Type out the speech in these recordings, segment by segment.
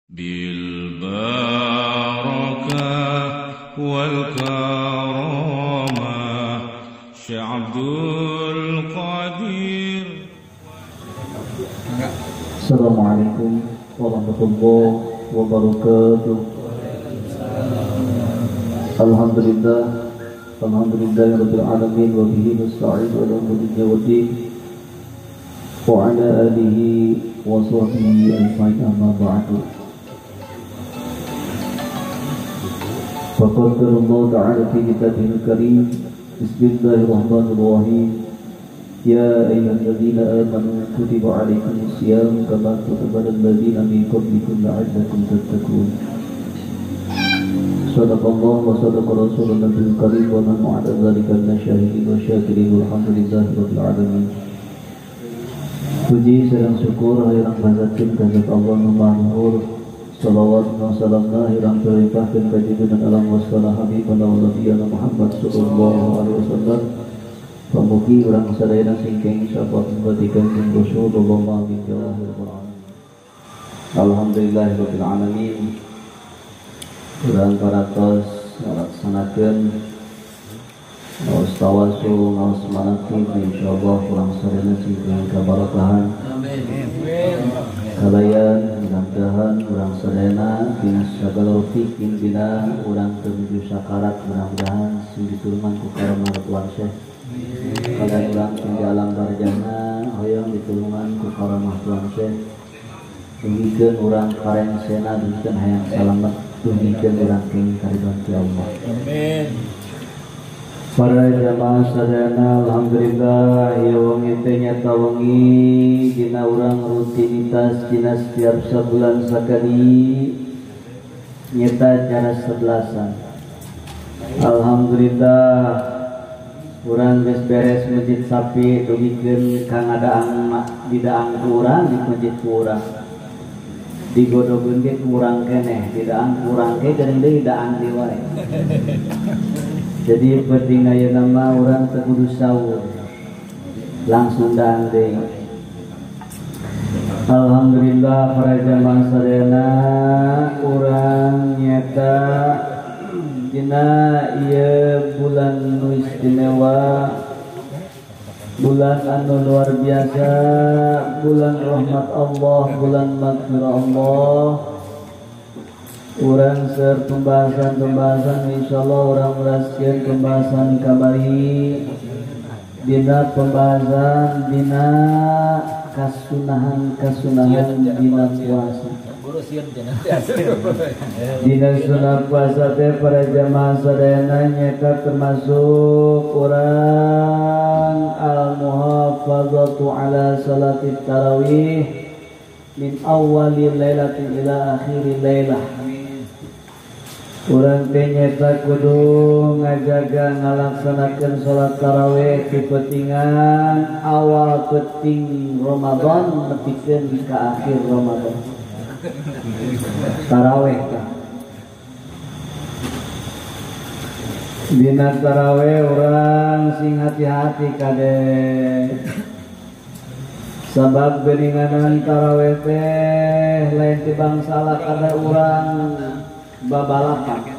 بالبركة والكرامة Syekh Abdul Qadir. Assalamualaikum warahmatullahi wabarakatuh. Alhamdulillah, alhamdulillahirabbil alamin wa bihi nasta'in ala umuri dunya waddin wa ala alihi wa sahbihi ajma'in, amma ba'du. Faqad qala Allah ta'ala fi kitabihil karim, bismillahirrahmanirrahim. Ya ayyuhalladzina amanu kutiba alaikumus shiyam kama kutiba alal ladzina min qablikum la'allakum tattaqun. Sadaqallahu wa sadaqa rasulun nabiyul karim wa nahnu ala dzalika minasyahidin wa syakirin walhamdulillahi rabbil alamin. Puji sareng syukur hayang panjatkeun ka zat Allah nu maha luhur. Salawat wa salamna hirang terlimpahkeun ka junjungan alam wassalam habibana wa nabiyana Muhammad sallallahu alaihi wasallam. Pamugi urang sadayana singkeng syafaat membatikan jeung Rasulullah amin ya rabbal alamin. Alhamdulillahirabbil alamin. Urang parantos ngalaksanakeun ngaos tawasul, ngaos manaqib, insyaallah urang sadayana singkeng kabarakahan. Amin. Kalayan mudah-mudahan urang sadayana dina sagala rofiqin dina urang teu sakarat, mudah-mudahan sing ditulungan ku karamah Tuhan Syekh. Kalayan urang di alam barjana hoyong ditulungan ku karamah Tuhan Syekh. Dugikeun urang karengsena, dugikeun hayang salamet, dugikeun urang kenging karidhoan ti Allah. Amin. Para jamaah sadayana, alhamdulillah ya wengi teh nyata wengi dina urang rutinitas dina setiap sabulan sakali nyata cara sebelasan. Alhamdulillah urang geus beres masjid sapi dugikeun ka ngadaang didaang ku urang di masjid ku urang. Digodogeun ge ku urang keneh, didaang ku urang ge geuning deui daang deui wae. Jadi penting ayeuna mah urang teu kudu sahur. Langsung daang deui. Alhamdulillah para jamaah sadayana urang nyata dina ieu bulan nu istimewa, bulan anu luar biasa, bulan rahmat Allah, bulan magfirah Allah. Urang ser pembahasan-pembahasan insyaallah urang uraskeun pembahasan kamari dina pembahasan dina kasunahan-kasunahan dina puasa. Dina sunah puasa teh para jamaah sadayana nyata termasuk urang al-muhafazatu ala salatit tarawih min awalil lailatin ila akhiril lailah. Urang teh nyata kudu ngajaga ngalaksanakeun salat tarawih di petingan awal peting Ramadan nepikeun ka akhir Ramadan. Tarawih tah. Dina tarawih urang sing hati-hati kade. Sabab geuninganan tarawih teh lain ti bangsa kada urang babalapan.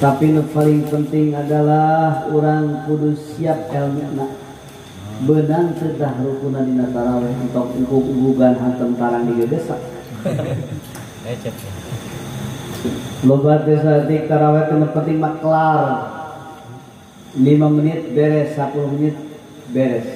Tapi nu paling penting adalah urang kudu siap ilmuna. Beunang teu tah rukuna dina tarawih entok ugug-ugugan hantem tarang digegesak. Loba teh saeutik tarawih teh nu penting mah kelar. 5 menit beres, 10 menit beres.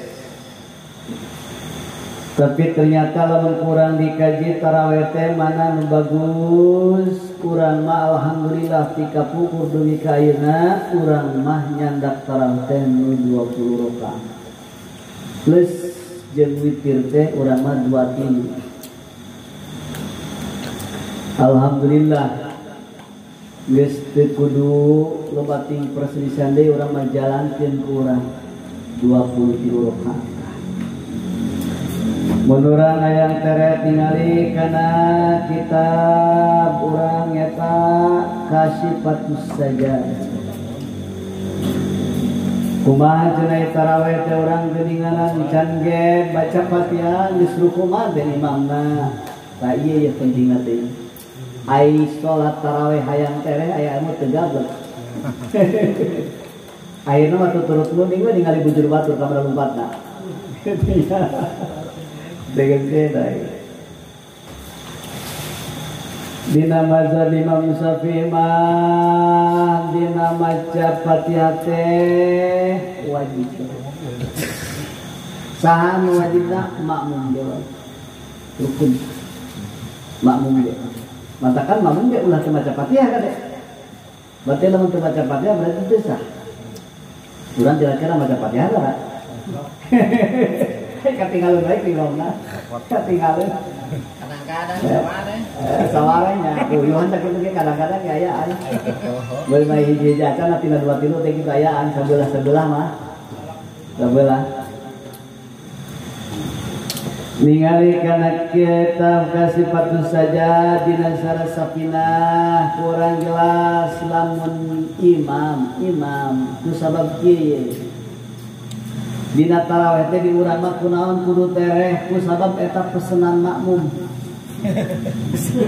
Tapi ternyata lamun kurang dikaji tarawih teh mana nu bagus, kurang mah alhamdulillah tika pupur dugi ka ayeuna urang mah nyandak tarawih teh nu 20 rakaat. Plus jeung witir teh urang mah 2 tilu. Alhamdulillah geus teu kudu loba ting perselisihan deui urang mah jalankeun ku urang 23 rakaat. Mun urang hayang tere tingali kana kitab urang eta Kasyifatus Sajadah. Kumaha cenah tarawih teh urang geuninganan can ge baca Fatihah geus ruku mah teh imamna. Tah ieu ye pentingna teh. Ai salat tarawih hayang tereh aya anu teu gablek. Ayeuna mah tuturut munding we ningali bujur batur ka lompatna. Dengan teh dina mazhab Imam Syafi'i mah dina maca Fatihah teh wajib. Saha nu wajibna makmum ge rukun. Makmum ge. Matakan makmum ge ulah teu maca Fatihah kade. Berarti lamun teu maca Fatihah berarti teu sah. Urang kira-kira maca Fatihah ora? Katinggalan baik di imamna. Katinggalan. Kadang-kadang saware. Sawarenya, uyuhan teh kitu ge kadang-kadang ge ayaan. Beulah mah hiji-hiji acan tina dua tilu teh kitu ayaan sabelah-sebelah mah. Sabelah. Ningali kana kitab kasifatus saja dina syarah safinah kurang jelas lamun imam ku sabab kieu. Dina tarawih teh di urang mah kunaon kudu tereh ku sabab eta pesenan makmum.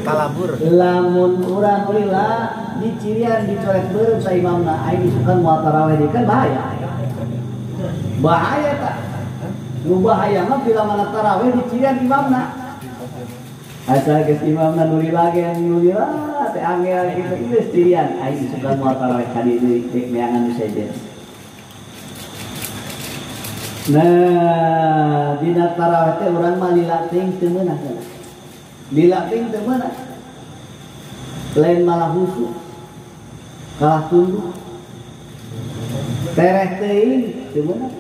Kalabur. Lamun urang lila dicirian dicoret beureum sa imamna aing isukan moal tarawih deui kan bahaya. Bahaya ta. Nu bahaya mah bila mana tarawih dicirian imamna. Asa geus imamna nu lila ge nu lila teh angel kitu geus cirian aing isukan moal tarawih ka dieu deuk meangan nu sejen. Nah, dina tarawih teh urang mah lila teuing teu meunang kana. Lila teuing teu meunang. Lain malah husu. Kalah tunduk. Tereh teuing teu meunang.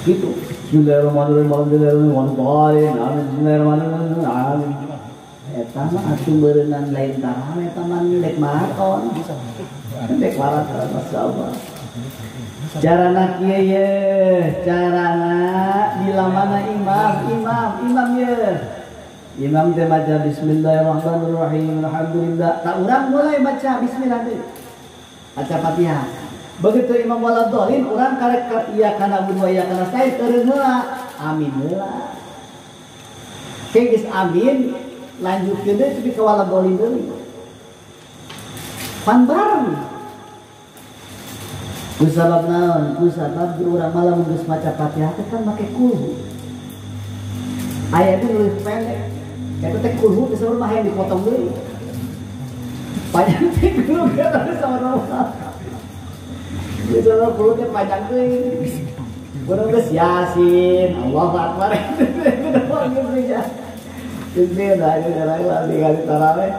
Gitu. Bismillahirrahmanirrahim. Alhamdulillahirrahmanirrahim. Amin. Bismillahirrahmanirrahim. Eta mah atuh beureunan lain tarawih eta mah dek maraton. Dek maraton masyaallah. Carana kieu ye, carana bila mana imam ye. Imam teh maca bismillahirrahmanirrahim, alhamdulillah. Tak urang mulai baca bismillah teh. Baca Fatihah. Begitu imam waladhdallin urang karek iya kana wa iya kana sae teureun heula, amin heula. Ke geus amin, lanjutkeun deui tepi ka waladhdallin deui. Pan bareng. Ku sabab naon? Ku sabab di urang mah lamun geus maca Fatihah teh kan make kulhu. Aya teh leuwih pendek. Eta teh kulhu geus mah hayang dipotong deui. Panjang teh kulhu geus saurang mah. Geus saurang kulhu teh panjang deui. Urang geus Yasin, Allahu Akbar. Geus beda jeung urang tarawih.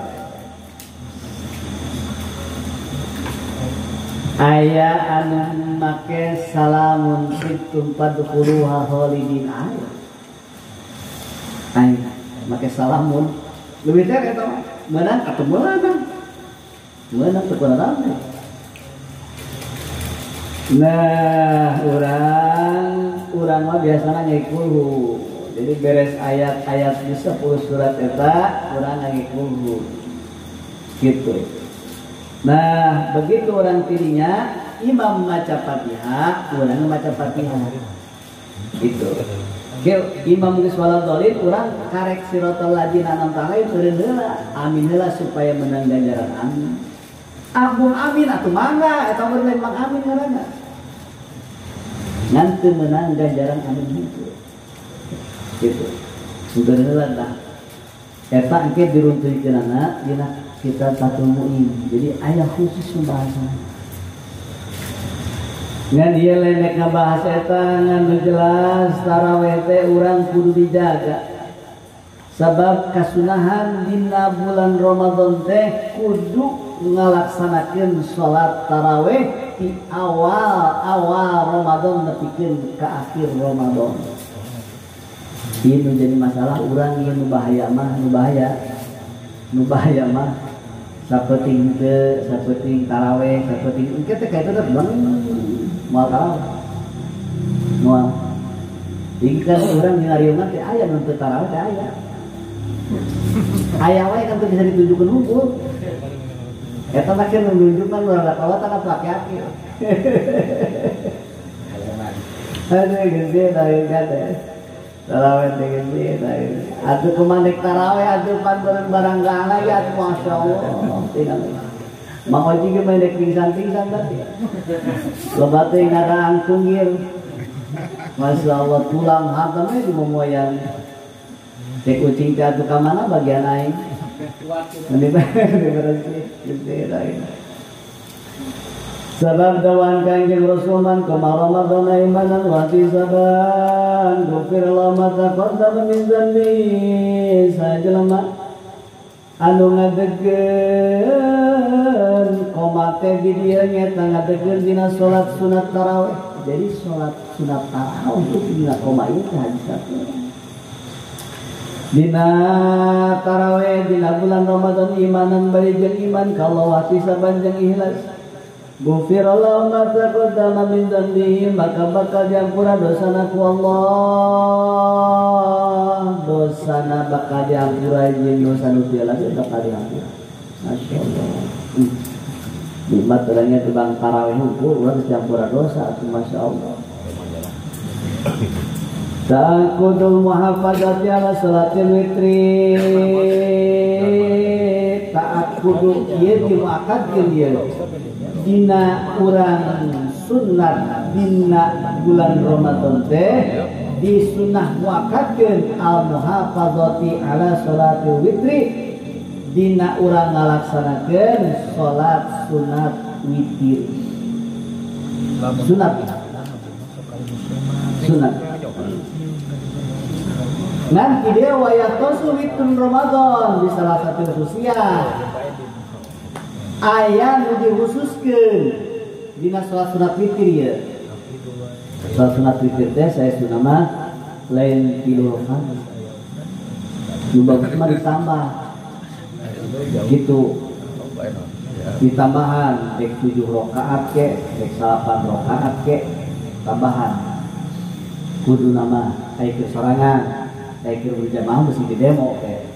Aya anu make salamun tibtum fadkhuluha khalidin aya. Aya make salamun leuwih teh eta mah meunang atuh meunang. Meunang teu kurang rame. Nah, urang mah biasana ngeukulhu. Jadi beres ayat-ayat di 10 surat eta urang ngeukulhu. Gitu. Nah, begitu orang tirinya imam maca Fatihah, urang maca Fatihah. Gitu. Ke imam geus waladhdallin urang karek siratal ladzina an'amta alaihim eureun heula, amin heula supaya menang ganjaran amin. Amun amin atuh mangga eta mah lain mang amin ngaranna. Ngan teu meunang ganjaran amin henteu. Gitu. Eureun heula tah. Eta engke diruntuhkeunana dina kita Fathul Mu'in. Jadi ayah khusus pembahasan. Ngan ieu lenek ngabahas eta ngan jelas tarawih teh urang kudu dijaga. Sabab kasunahan dina bulan Ramadan teh kudu ngalaksanakeun salat tarawih di awal Ramadan nepikeun ka akhir Ramadan. Ieu nu jadi masalah urang ieu nu bahaya mah, nu bahaya. Nu bahaya mah sapeting teu, sapeting tarawih, sapeting engke teh ka eta teh bang moal tarawih. Moal. Ieu kan urang ngariungan teh aya nu teu tarawih teh aya. Aya wae kan teu bisa ditunjukkeun hungkul. Eta mah keur nunjukkeun urang kawatan atuh aki-aki. Aduh gede dari kata. Taraweh teh gede atuh kumaha taraweh atuh pan barang barang lagi atuh masya Allah tinggal Mang Oji ge mah pingsan-pingsan tadi. Loba teh ngadaang tunggir. Masya Allah tulang hatamnya di momoyan. Cek ucing teh atuh ka mana bagian aing. Mending bersih gede lain. Sabab dawan Kangjeng Rasul man qama Ramadan imanan wa ihtisaban ghufir lahu ma taqaddama min dzambi sajelema anu ngadegeun qoma teh di dieu nyata ngadegeun dina salat sunat tarawih. Jadi salat sunat tarawih itu dina qoma ieu teh hadis satu. Dina tarawih dina bulan Ramadan imanan bari jeung iman ka Allah wa ihtisaban jeung ikhlas. Ghufira lahu ma taqaddama min dzambihi maka bakal diampura dosana ku Allah. Dosana bakal diampura jeung dosa nu teu lagi bakal diampura. Masya Allah. Nikmat orangnya teu bang tarawih hungkul urang geus diampura dosa atuh masya Allah. Ta'aqqudul muhafazati ala salatil witri. Ta'aqqudu ieu dimuakkadkeun ieu. Dina urang sunat dina bulan Ramadan teh disunah muakadkeun al muhafazati ala salatil witri dina urang ngalaksanakeun salat sunat witir. Sunat. Sunat. Nanti dia wayah tosu witrun Ramadan di salah satu khususiah. Aya nu dikhususkeun dina salat sunat witir ya. Salat sunat witir teh saya sunah mah lain 3 rakaat. Nu bagus mah ditambah. Gitu. Ditambahan dek 7 rakaat ke, dek 8 rakaat ke, tambahan. Kudu nama aya keur sorangan, aya keur berjamaah mesti di demo ke.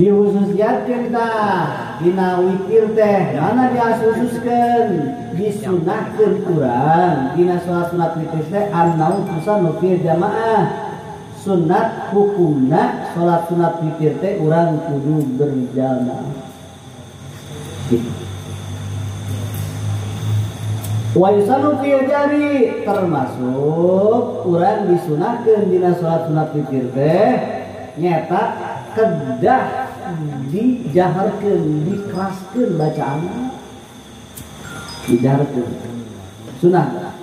Dihususkeun tah dina witir teh mana dihususkeun disunahkeun urang dina salat sunat witir teh annau tusannu fil jamaah sunat hukumna salat sunat witir teh urang kudu berjamaah gitu. Wa yusannu fil jari termasuk urang disunahkeun dina salat sunat witir teh nyata kedah dijaharkeun dikeraskeun bacaanna dijaharkeun sunah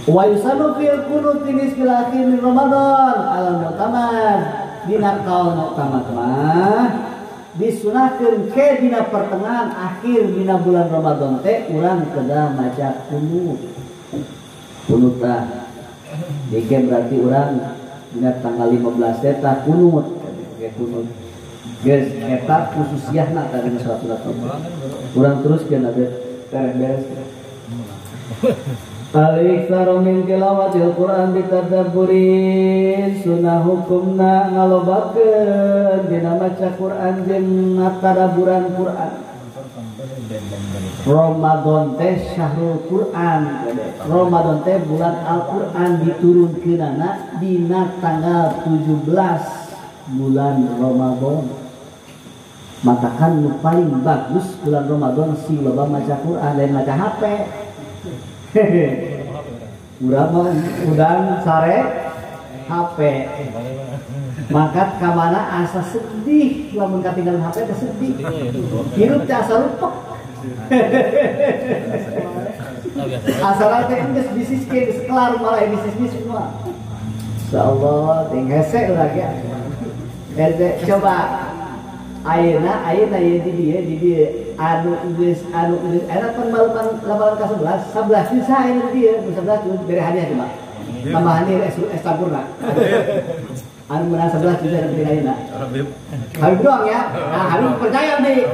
wa yusanu fil qunut nisfil akhir min Ramadan al mu'tamad dina kaul mu'tamad mah disunahkeun ke dina pertengahan akhir dina bulan Ramadan teh urang kedah maca qunut. Qunut tah dike berarti urang dina tanggal 15 teh tah qunut. Kunut geus eta khususiahna tadi salat sunat urang teruskeun atuh beres. Al-iktsaru min tilawatil Qur'an bitadabburin sunah hukumna ngalobakeun dina maca Qur'an jeung ngatadaburan Qur'an. Ramadan teh syahrul Qur'an. Ramadan teh bulan Al-Qur'an diturunkeunana dina tanggal 17 bulan Ramadan. Matakan nu paling bagus bulan Ramadan sing loba maca Quran lain maca HP. Urang mah udang sare HP. Mangkat ka mana asa sedih lamun katinggalan HP teh sedih. Hirup teh asa rupek. Asal teh geus bisnis ke geus kelar malah bisnis semua. Insyaallah ting hese urang ge. Coba ayeuna ayeuna ye di dieu anu geus eta pan malukan lapalan ka 11 11 bisa ayeuna di dieu 11 tuh bere hadiah coba tambahan deui es campurna anu menang 11 bisa bere ayeuna Habib doang ya. Nah Habib percaya nih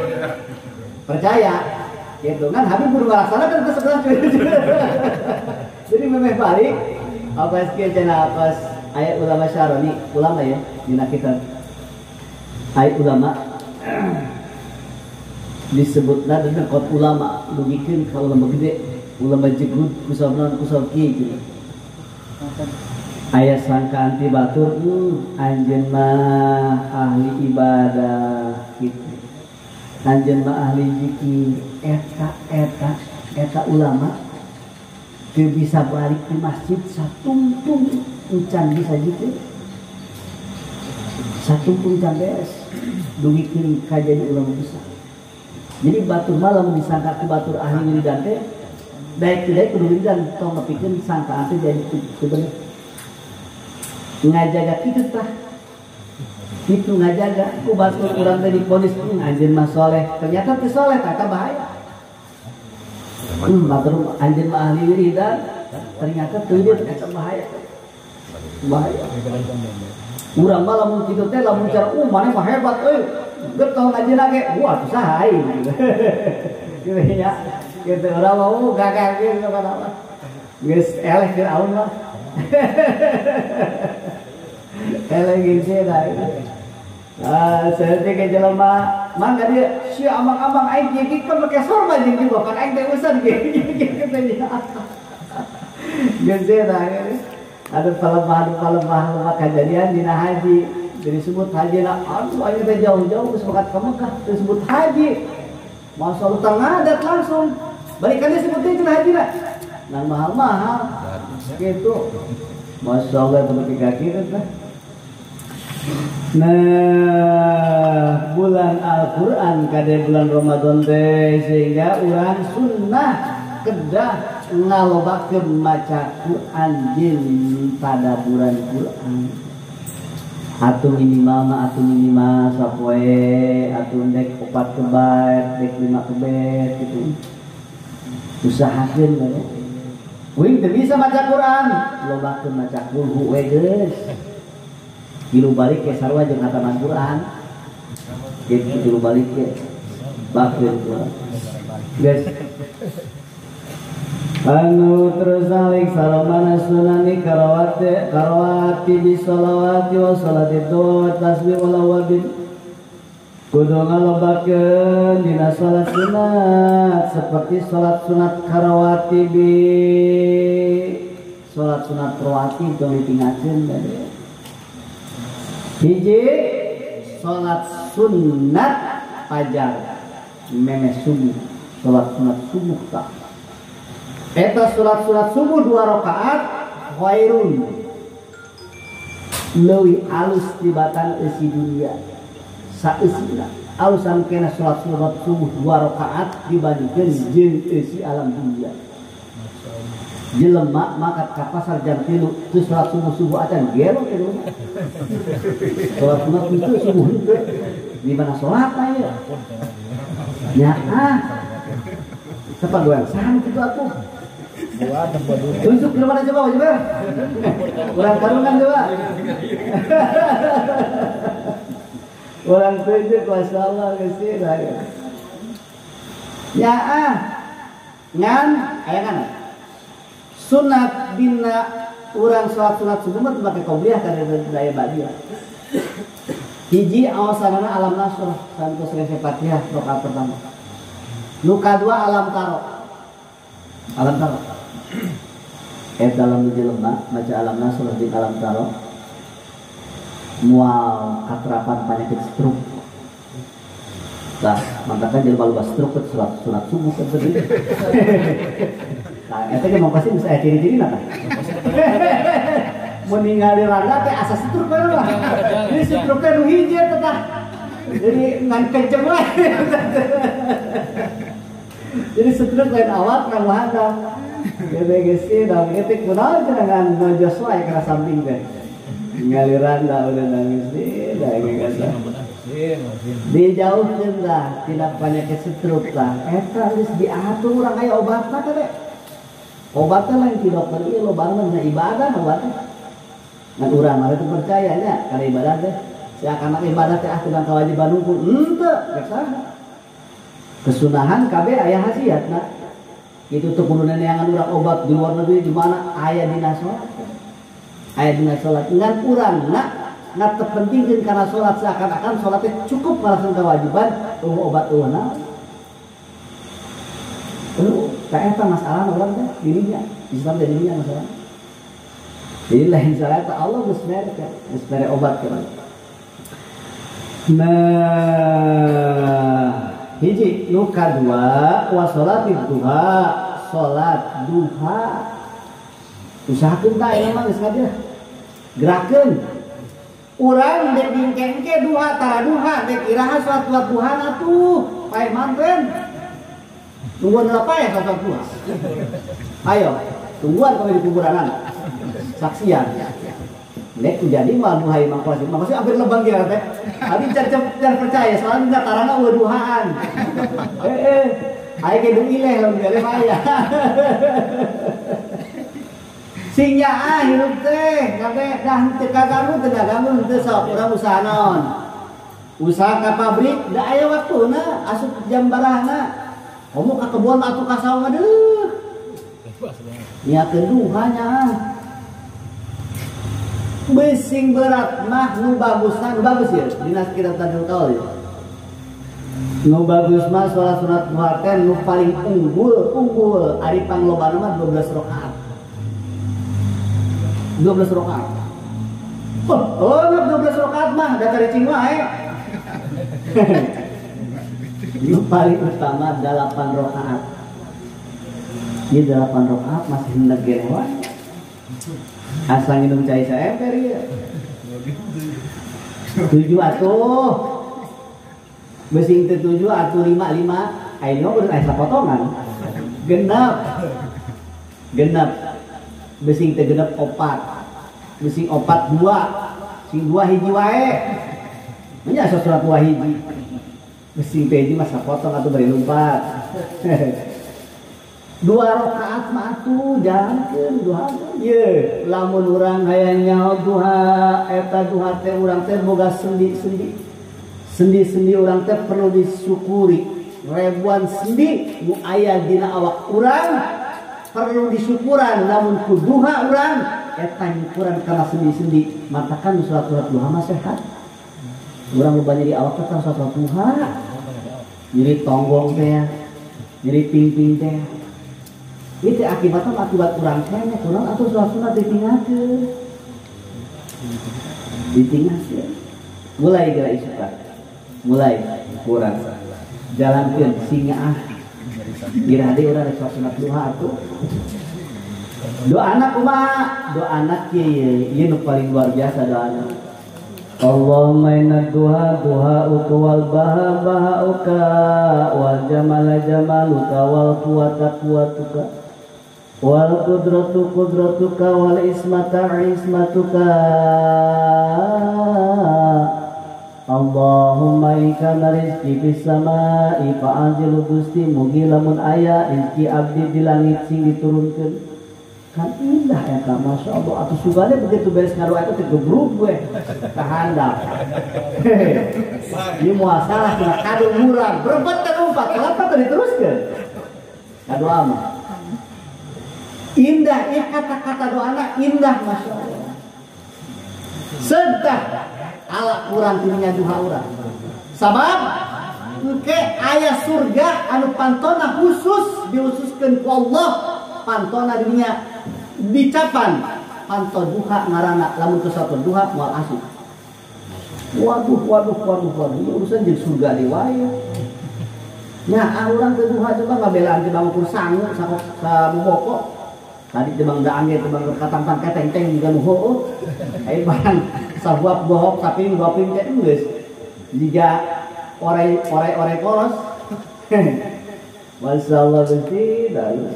percaya gitu kan Habib kudu ngalaksanakeun ke 11. Jadi memeh balik apa kieu cenah pas ayat ulama Syaroni ulama ya dina kitab ayat ulama disebutna dina kot ulama dugikeun ka ulama gede ulama jegrud kusabna kusab kieu gitu. Aya sangkaan ti batur, anjeun mah ahli ibadah gitu. Anjeun mah ahli zikir, eta eta eta ulama teu bisa balik di masjid satungtung encan bisa zikir. Satungtung can beres dugikeun ka jadi ulama besar. Jadi batur malam disangka ku batur ahli wiridan teh daek teu daek kudu wiridan tong nepikeun sangkaan teh jadi teu bener. Ngajaga kitu tah kitu ngajaga ku batur urang teh diponis anjeun mah soleh ternyata teu soleh tah bahaya. Batur anjeun mah ahli wiridan ternyata teu wiridan eta bahaya. Bahaya. Urang mah lamun kitu teh lamun cara maneh mah hebat euy. Geus tong ngaji lagi wah susah aing. Gitu ya. Gitu urang mah gagah gitu kana mah. Geus eleh Firaun mah. Eleh geus dah. Ah, saeutik ke jelema mangga dia si amang-amang aing kieu kan make sorban jeung juga kan aing teh usan kieu kieu teh. Geus dah. Ada pelemahan-pelemahan kejadian dina haji. Jadi disebut haji lah, aduh aing teh jauh-jauh geus bakat ka Mekah disebut haji. Masa utang ngadat langsung. Balikannya sebutnya cenah haji lah. Nah mahal-mahal gitu. Masya Allah tepi kaki teh. Nah, bulan Al-Qur'an kade bulan Ramadan teh sehingga urang sunnah kedah ngalobakeun maca Quran jeung tadaburan Quran. Atuh minimal mah atuh minimal sapoe atuh dek 4 kebet, dek 5 kebet gitu. Usahakeun bae. Uing teu bisa maca Quran, lobakeun maca kulhu we geus. Tilu balik ke sarua jeung khataman Quran. Gitu tilu balik ke bakeun Quran. Geus. Anu terus alik salamana sunani karawati karawati bisolawati wa salati duha tasbih wal awabin kudu ngalobakeun dina salat sunat seperti salat sunat karawati bi salat sunat rawatib tong ditinggalkeun bade hiji salat sunat fajar memeh subuh salat sunat subuh tah. Eta surat-surat subuh 2 rakaat khairun leuwih alus tibatan eusi dunia saeusina alusan kena surat-surat subuh 2 rakaat dibandingkeun jeung eusi alam dunia. Jelema mangkat ka pasar jam 3 teu salat subuh-subuh acan gelo teh salat sunat itu subuh henteu di mana salat aya nya ah tepagoan saha kitu atuh. Tunjuk ke mana coba, coba. Orang karungan coba. Orang tunjuk, masya Allah, kesini. Ya ah, ngan, ayah kan. Sunat dina orang sholat sunat subuh mah pakai qobliyah karena daya badiah. Hiji awasanana alam nasrah santos rese Fatihah rakaat pertama. Nu kadua alam taro. Alam taro. Dalam jelema maca alam nasrah di alam taro mual katrapan penyakit stroke. Lah, mangkakan jelema loba stroke ke salat sunat subuh kan tadi. Nah, eta ge mau pasti bisa aya ciri-cirina tah. Mun ningali randa teh asa stroke we lah. Jadi stroke teh nu hiji eta tah. Jadi ngan kenceng we. Jadi stroke lain awak kan wahana. GBGC dan ketik kunaon cenah ngan nojos wae kana samping teh. Ngaliran da udah nangis deui da geus. Dijauhkeun lah tina penyakit stroke lah. Eta geus diatur urang aya obatna teh. Obatna lain ti dokter ieu lobana mah ibadah obatna. Ngan urang mah teu percaya nya kana ibadah teh. Seakan-akan ibadah teh ah tukang kewajiban hukum. Henteu, rek saha. Kesunahan kabeh aya khasiatna. Itu tuh kudu neneangan urang obat di luar negeri di mana aya dina salat. Aya dina salat ngan urangna ngatepentingkeun kana salat seakan-akan salatnya cukup ngalaksanakeun kewajiban eueuh obat eueuh naon. Eueuh ka eta masalah urang teh dirinya Islam teh dirinya masalah. Jadi lain salah Allah geus mere geus mere obat ka. Nah, hiji nu kadua wa salatid duha, salat duha. Usahakeun ta ieu mah geus ngaji. Gerakeun. Urang dek dingkengke duha tara duha dek iraha salat duha atuh, pae manten. Tungguan apa ya salat duha? Ayo, tungguan kami di kuburanan. Saksian. Nek jadi mah duha imam qasim. Maksudnya hampir lebang kira teh. Abi can percaya soalnya enggak tarana eueuh duhaan. Aya ge du ileh lamun gale mah aya. Sing nyaah hirup teh kabeh dah teu kaganggu teu ganggu henteu sok urang usaha naon. Usaha ka pabrik da aya waktuna asup jam barahna. Komo ka kebon atuh ka sawah deuh. Niatkeun duha nyaah. Besing berat mah nu bagusna nu bagus ya dinas kitab Tajul Qaul ya. Nu bagus mah salat sunat duha teh nu paling unggul unggul ari panglobana mah 12 rakaat. 12 rakaat. Oh, 12 rakaat mah da caricing wae. Nu paling utama 8 rakaat. Ieu 8 rakaat masih hendak gere wae. Asal minum cai saemper ieu. 7 atuh. Besing teu 7 atuh 5 5. Ayeuna mah aya sapotongan. Genep. Genep. Besing teu genep 4. Besing 4 2. Sing 2 hiji wae. Nya asa surat 2 hiji. Besing teh hiji mah sapotong atuh bari lumpat. 2 rakaat mah atuh jalankeun duha ye lamun urang hayang nyaho duha eta duha teh urang teh boga sendi-sendi. Sendi-sendi urang teh perlu disyukuri. Ribuan sendi nu aya dina awak urang perlu disyukuran lamun ku duha urang eta nyukuran kana sendi-sendi. Matakan salat duha mah sehat. Urang loba nyeri awak teh salat duha. Nyeri tonggong teh, nyeri pingping teh. Itu akibatnya akibat kurang kene kurang atau sholat sunat ditinggalkeun. Ditinggalkeun. Mulai geura isukan. Mulai kurang. Jalankeun sing nyaah. Iraha deui urang sholat sunat duha atuh. Doana kumaha? Doana kieu ieu nu paling luar biasa doana. Allahumma inna duha duhauka wal baha bahauka wal jamala jamaluka wal quwata quwatuka wal qudratu qudratuka wal ismata ismatuka. Allahumma in kana rizki fis samai fa'anzilu Gusti mugi lamun aya rizki abdi di langit sing diturunkeun. Kan indah eta Masya Allah atuh sugane begitu beres ngadoa eta teh gebrug we ka handap. Ieu moal salah cenah kado murah berebet teh lumpat kenapa teh diteruskeun kadoa mah. Indah ya kata-kata doana indah Masya Allah. Sedah ala kurang tidinya duha urang. Sabab engke aya surga anu pantona khusus dihususkeun ku Allah pantona dirinya dicapan panto duha ngaranna lamun teu satu duha moal asup. Waduh waduh waduh waduh urusan jeung surga deui wae. Nya urang teu duha coba ngabelaan teh bangukur sangu saboboko. Tadi teh bang daange teh bang katangtang keteng-teng juga nu heueuh. Aya barang sabuap bohok saping dua ping teh geus. Jiga orai-orai polos. Masyaallah Gusti dalus.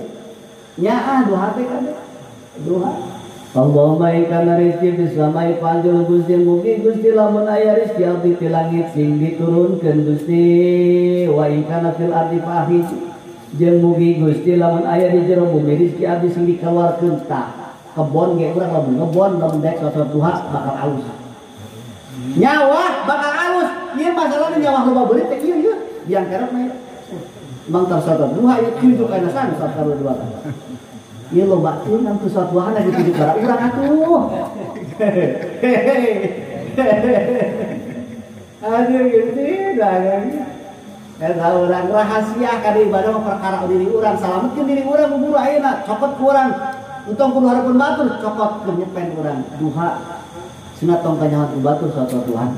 Nyaah duha teh kabeh. Duha. Allahumma in kana rizki fis samai fa'anzil Gusti mugi Gusti lamun aya rizki abdi ti langit sing diturunkeun Gusti wa in kana fil ardi fa'akhrij jeung mugi Gusti lamun aya di jero bumi rizki abdi sing dikaluarkeun tah kebon ge urang lamun ngebon lamun daek salat duha bakal alus. Nyawa bakal alus. Ieu masalahna nyawa loba beurit teh ieu ieu biang kerep mah. Mang tar salat duha ieu tunjuk kana san salat dua. Ieu loba teuing atuh salat duha lagi tunjuk bara urang atuh. Aduh Gusti dagang. Eta urang rahasia kana ibadah mah perkara diri urang salametkeun diri urang buburu ayeuna cokot ku urang. Entong kudu hareupeun batur cokot keur nyepen urang duha. Sunat tong kanyahoan ku batur salat duha.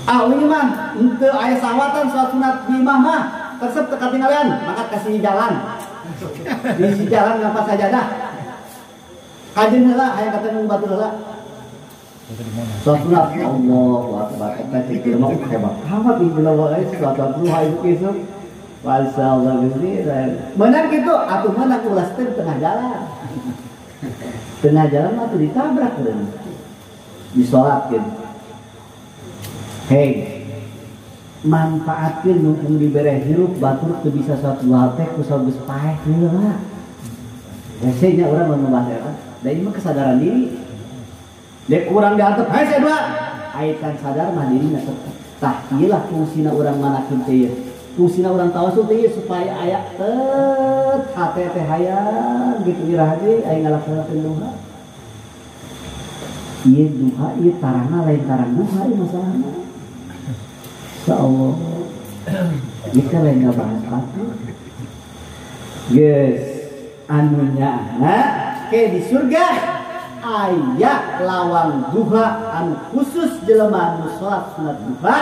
Ah ini mah henteu aya sawatan salat sunat di imah mah resep teu katinggalian mangkat ka sisi jalan. Di sisi jalan ngampat sajadah. Kajeun heula hayang katemu batur heula. Salat sunat Allahu akbar eta cek mah hebat amat ieu jelema euy salat duha isuk-isuk. Masyaallah Gusti. Menang kitu atuh menang ulah teh di tengah jalan. Tengah jalan mah tuh ditabrak euy. Disolatkeun. Hei, manfaatkeun mumpung dibere hirup batur teu bisa salat duha teh ku geus paeh heula. Hese nya urang mun membahas eta. Da ieu mah kesadaran diri. Dek kurang diantep hese dua. Ai can sadar mah dirina tetep. Tah ieu lah fungsina urang manakeun teh ieu. Fungsina urang tawasul teh ieu supaya aya tet hate teh hayang gitu iraha ge aya ngalaksanakeun duha. Ieu duha ieu tarangna lain tarang duha ieu masalahna. Insyaallah. Ieu teh lain ngabahas batur. Geus anu nyaahna ke di surga aya lawang duha anu khusus jelema anu salat sunat duha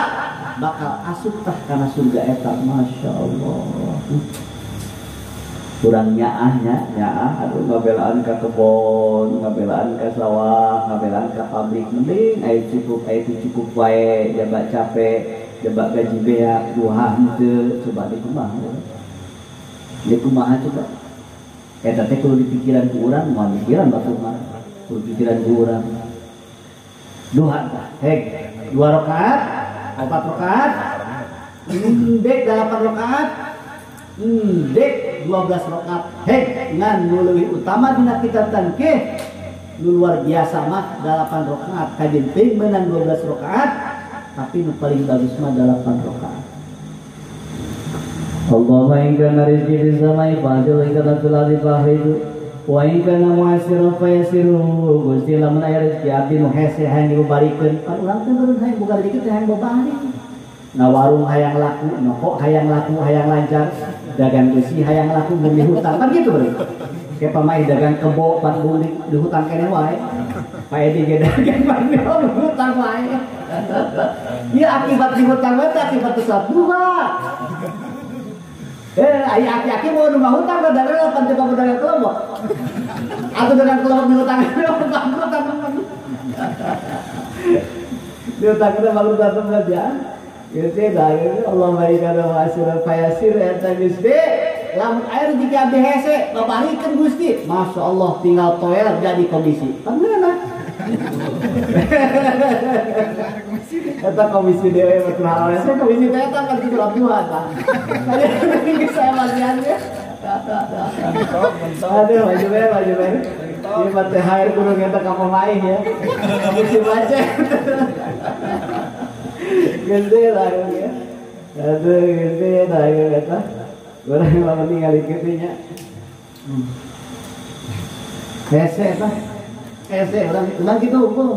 bakal asup tah kana surga eta. Masyaallah. Kurang nyaahnya, nyaah aduh ngabelaan ka kebon, ngabelaan ka sawah, ngabelaan ka pabrik mending aya cukup aya teu cukup wae jaba capek, jaba gaji beak, duha henteu, coba di kumaha. Di kumaha coba. Eta teh kudu dipikiran ku urang, moal mikiran batur mah. Kudu pikiran ku urang. Duha tah, heg, 2 rakaat, 4 rakaat, endek 8 rakaat, endek 12 rakaat. Heg, ngan nu leuwih utama dina kitab tangkih nu luar biasa mah 8 rakaat. Kajeun teuing meunang 12 rakaat, tapi nu paling bagus mah 8 rakaat. Allahumma in kana rizqi fis samai fa'jil in kana fil ardi fa'khrijhu wa in kana mu'assiran fayassiru. Gusti lamun aya rezeki abdi nu hese hayang dibarikeun pan urang teh beureun hayang boga rezeki teh hayang babari. Ngawarung hayang laku, noko hayang laku, hayang lancar, dagang besi hayang laku mun dihutang pan gitu beureun. Kayak pamain dagang kebo pan mun dihutang keneh wae. Pak Edi ge dagang pan dihutang wae. Ieu akibat dihutang wae teh akibat salat duha. Aya aki-aki mau rumah hutang ke dagang pan coba dagang kelompok. Atau dagang kelompok dihutang bangkrut teman. Dihutang kita bangkrut teman ya. Gitu dah gitu. Allah berikan wa fayasir eta Gusti. Lamun air rezeki abdi hese babarikeun Gusti. Masya Allah tinggal toel jadi komisi. Pangeuna. Eta komisi dewe betul halal. Saya komisi teh eta kan kitu abdi mah tah. Saya bagian ya. Aduh, maju bae, maju bae. Ieu mah THR kudu eta ka pemain ya. Komisi baca. Gede lah ya. Aduh, gede lah ya eta. Urang lamun ningali kitu nya. Hese eta. Hese urang kitu unggul.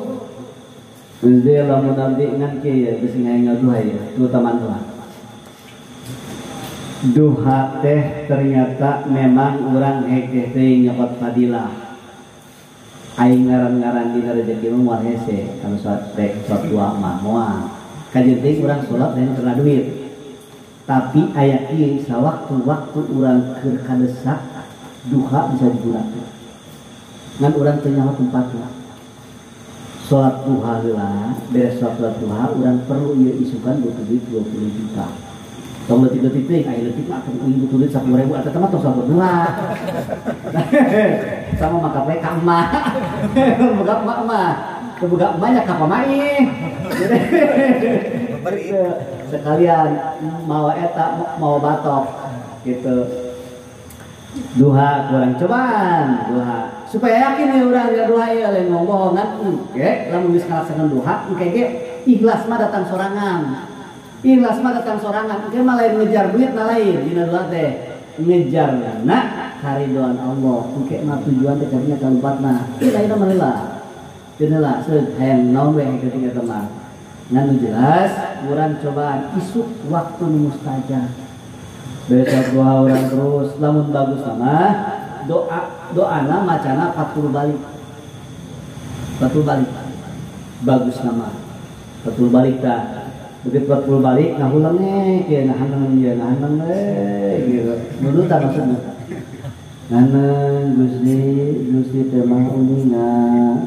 Gusti lamun abdi ngan kieu ya bisi ngaengel duha ya, terutama duha. Duha teh ternyata memang urang hekeh teh nyokot fadilah. Aing ngaran-ngaran dina rezeki mah moal hese, kalau salat teh salat duha mah moal. Kajeun teh urang salat lain karena duit. Tapi aya kieu sawaktu-waktu urang keur kadesak duha bisa digunakeun. Ngan urang teu nyaho tempatna. Salat duha heula, beres salat duha urang perlu ieu isukan butuh duit 20 juta. Tong leutik-leutik teh, aya leutik mah atuh ieu butuh duit 10.000 eta mah tong salat duha. Sama maka teh ka emak. Boga emak mah, teu boga emak nya ka pamaih. Sekalian mawa eta mawa batok gitu. Duha kurang cobaan, duha. Supaya yakin ya urang ya duha ieu lain ngomong-bohongan engke lamun geus ngalaksanakeun duha engke ge ikhlas mah datang sorangan. Ikhlas mah datang sorangan, engke mah lain ngejar duit na lain dina duha teh. Ngejarna karidoan Allah, engke mah tujuan teh kadinya kalupatna. Ieu lain mah heula. Teu heula seut hayang naon we ketika eta mah. Ngan nu jelas urang cobaan isuk waktu nu mustajab. Besok doa orang terus, lamun bagus mah doa Doana macana 40 balik. 40 balik. Bagus nama. 40 balik tah. Begitu 40 balik ngahulang nih, kieu nahaneng ieu nahaneng we gitu. Nuduh tah maksudna. Nahaneng Gusti, Gusti teh maha uninga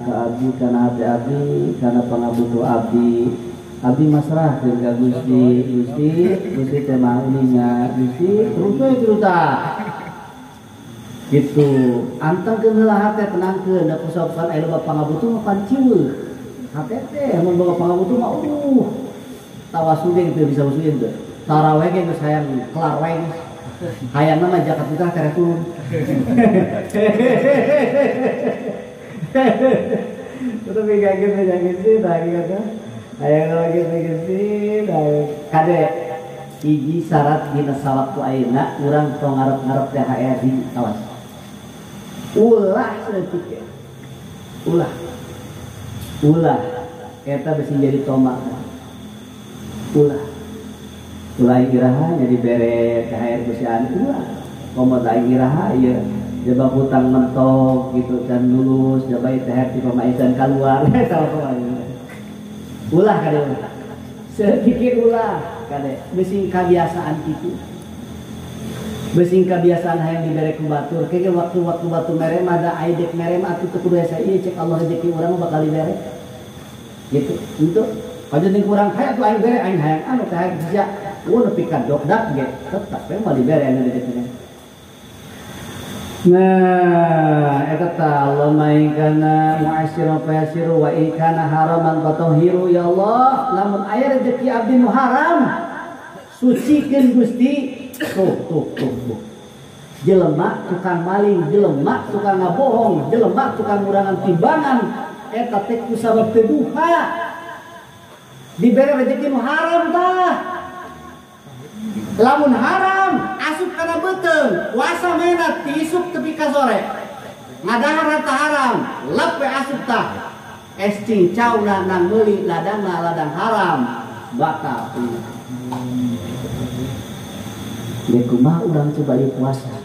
ka abdi kana hati abdi, kana pangabutuh abdi. Abdi masrahkeun ka Gusti, Gusti, Gusti teh maha uninga, Gusti terus we kitu tah. Gitu. Antengkeun heula hate tenangkeun da kusopan aya loba pangabutuh mah panciweuh. Hate teh mun boga pangabutuh mah tawasul ge teu bisa usuin teu. Taraweh ge geus hayang kelar wae geus. Hayangna mah zakat fitrah tereh turun. Tapi kaget kaget sih tadi kata. Hayangna mah kitu geus kade hiji syarat dina sawaktu ayeuna urang tong ngarep-ngarep THR di awas. Ulah saeutik ya. Ulah. Ulah eta bisi jadi tomak. Ulah. Ulah iraha jadi bere THR besian ulah. Komo aing iraha ieu jaba hutang mentok gitu dan lulus jaba THR ti pamaisan kaluar salah kumaha. Ulah kade ulah. Sedikit ulah kade bisi kabiasaan kitu. Bisi kabiasaan hayang dibere ku batur. Kege waktu-waktu batur mere mah da ai dek mere mah atuh teu kudu hese ieu cek Allah rezeki urang mah bakal dibere. Gitu. Itu aja ning kurang hayang tuh aing bere aing hayang anu teh hayang sia. Nepi ka dokdak ge tetep we moal dibere anu rezekina. Nah, eta ta Allahumma in kana mu'assiran fayasiru wa in kana haraman fatahhiru ya Allah, lamun aya rezeki abdi nu haram sucikeun Gusti. Tuh tuh tuh tuh. Jelema tukang maling, jelema tukang ngabohong, jelema tukang ngurangan timbangan eta teh ku sabab teu duha. Dibere rezeki nu haram tah. Lamun haram asup kana beuteung, puasa mena ti isuk tepi ka sore. Ngadahar harta haram, lep we asup tah. Es cincau nang meuli ladangna ladang haram, batal. Deuk kumaha urang coba ieu puasa.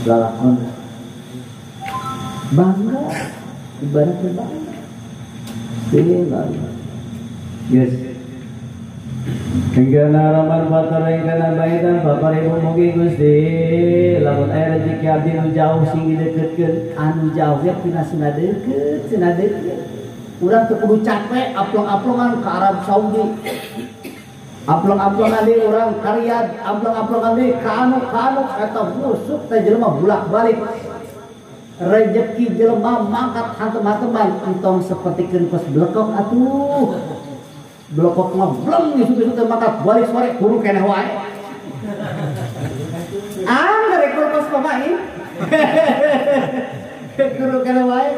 Lalakon. Bangga, ibaratnya bangga. Yes. Hingga raman fatar hingga baitan faqaribu mugi Gusti lamun aya rezeki abdi nu jauh sing dideketkeun anu jauh ge tina sina deukeut sina deukeut urang teu kudu capek aplong-aplongan ka Arab Saudi aplong-aplongan deui urang ka Riyadh aplong-aplongan deui ka anu eta busuk teh jelema bolak-balik rezeki jelema mangkat hantem-hanteman entong sapertikeun kos blekok atuh blokok ngebleng isuk-isuk teh mangkat balik sore kuru keneh wae. Ah, rekor kos pemain. Kuru keneh wae.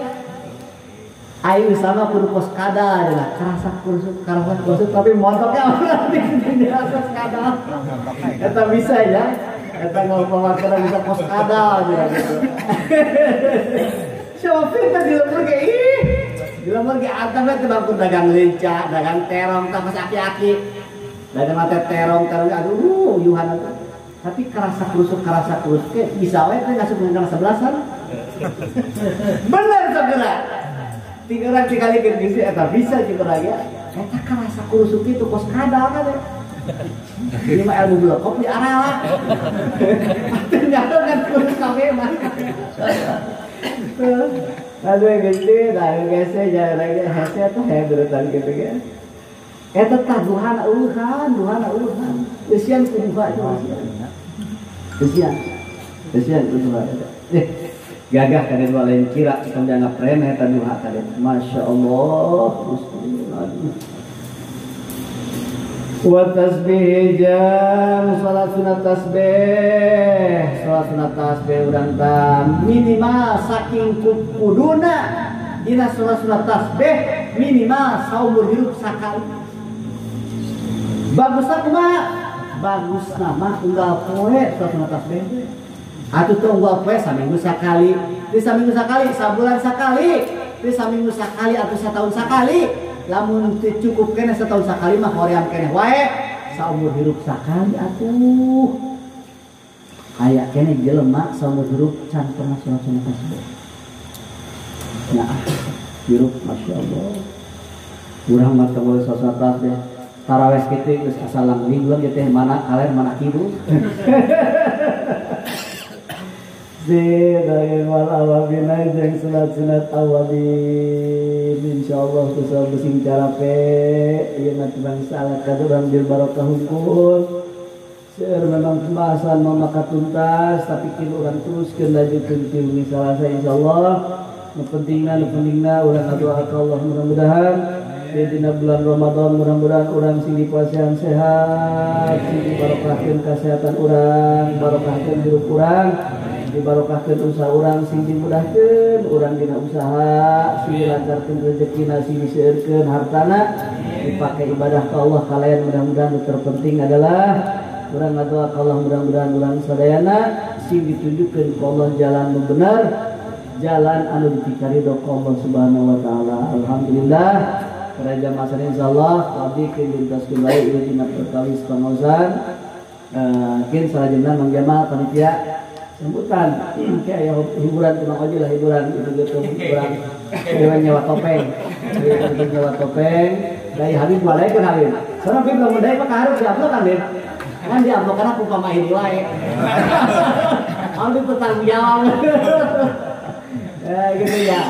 Ayo sama kudu kos kadal lah, karasak kurusuk tapi montoknya orang di atas kadal. Eta bisa ya. Eta ngomong bisa kos kadal gitu. Siapa pintar di lembur ge ih. Di lembur ge atap teh bangku dagang lenca, dagang terong, tah aki-aki. Dagang mate terong, terong aduh uyuhan atuh. Tapi kerasa kerusuk ke bisa we teh ngasup kana sebelasan. Bener segera. Tiga orang dikalikeun geus eta bisa jeung urang ya. Eta kerasa kerusuk itu kos kadal kan. Ini mah ilmu blokok di arah. Ternyata kan kurus kabeh mah. Aduh gede, dah gese jalan lagi hese atau heberutan gitu kan. Eta tah duhana uluhan, Eusian ku duha itu eusian. Eusian ku duha. Gagah kaden lain kira tong dianggap remeh eta duha kaden. Masya Allah, aduh. Wa tasbih jam salat sunat tasbih, salat sunat tasbih urang tah minimal saking kuduna dina salat sunat tasbih minimal saumur hirup sakali. Bagusna kumaha? Bagusna mah unggal poe salat sunat tasbih. Atuh teu unggal poe saminggu sakali, di saminggu sakali, sabulan sakali, di saminggu sakali atau satahun sakali. Lamun teu cukup keneh setahun sakali mah hoream keneh wae saumur hirup sakali atuh. Aya keneh jelema saumur hirup can pernah salat sunat tasbih. Nah, hirup Masya Allah. Urang mah teu boleh salat tasbih. Tarawih kitu geus asal langling ulang teh mana kaler mana kidul. Zidai wal awabina jeung sunat-sunat awabin insyaallah bisa besing carape ieu mah tibang salat ka urang bil barokah hungkul. Seueur memang pembahasan mau maka tuntas tapi kin urang teruskeun lanjutkeun ti wengi Salasa insyaallah. Nu pentingna urang ngadoa ka Allah mudah-mudahan dina bulan Ramadan mudah-mudahan urang sing dipuasian sehat, sing dibarokahkeun kesehatan urang, barokahkeun hirup urang, dibarokahkeun usaha urang, sing dimudahkeun urang dina usaha, sing dilancarkeun rezekina, sing diseueurkeun hartana, dipake ibadah ka Allah kalayan mudah-mudahan nu terpenting adalah urang ngadoa ka Allah mudah-mudahan urang sadayana sing ditunjukkeun ku Allah jalan nu bener, jalan anu dipikarido ku Allah Subhanahu wa taala. Alhamdulillah Raja Masar insyaallah abdi keun lintaskeun wae ieu dina perkawis pangaosan kin salajengna Mang Jamal panitia sambutan ke aya hiburan teh Mang Oji lah hiburan itu gitu urang dewe nyewa topeng dewe nyewa topeng dari Habib walaikeun Habib soalna Habib lamun daek mah kahareup diamplok kan Bib kan diamplokan aku pamahi wae Habib bertanggung jawab gitu ya.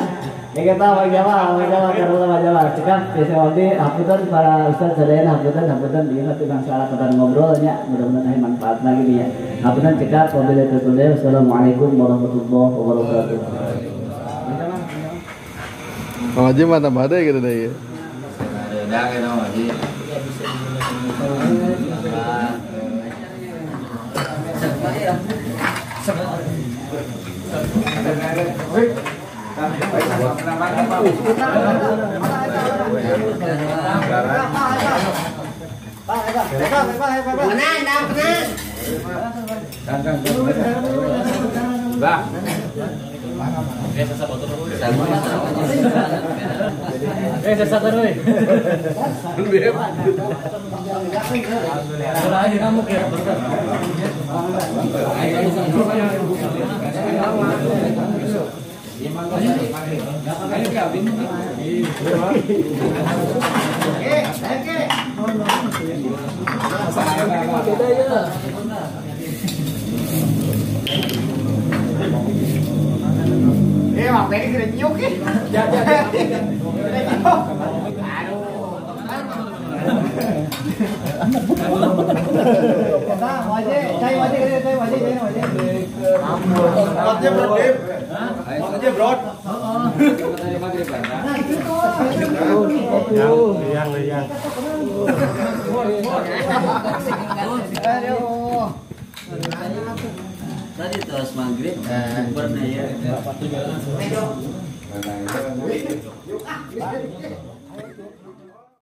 Ya kita Bang Jamal, karena Bang Jamal. Cekap biasa abdi hapunten para ustaz sadayana hapunten ieu mah tentang salah kabar ngobrolnya mudah-mudahan aya manfaatna gitu ya. Hapunten cekap wabillahi taufiq. Assalamualaikum warahmatullahi wabarakatuh. Bang Haji mah tambah deui gitu deui. Ada gitu Bang Haji. Bang Benny sudah nyuk ya. Tadi terus maghrib, pernah ya.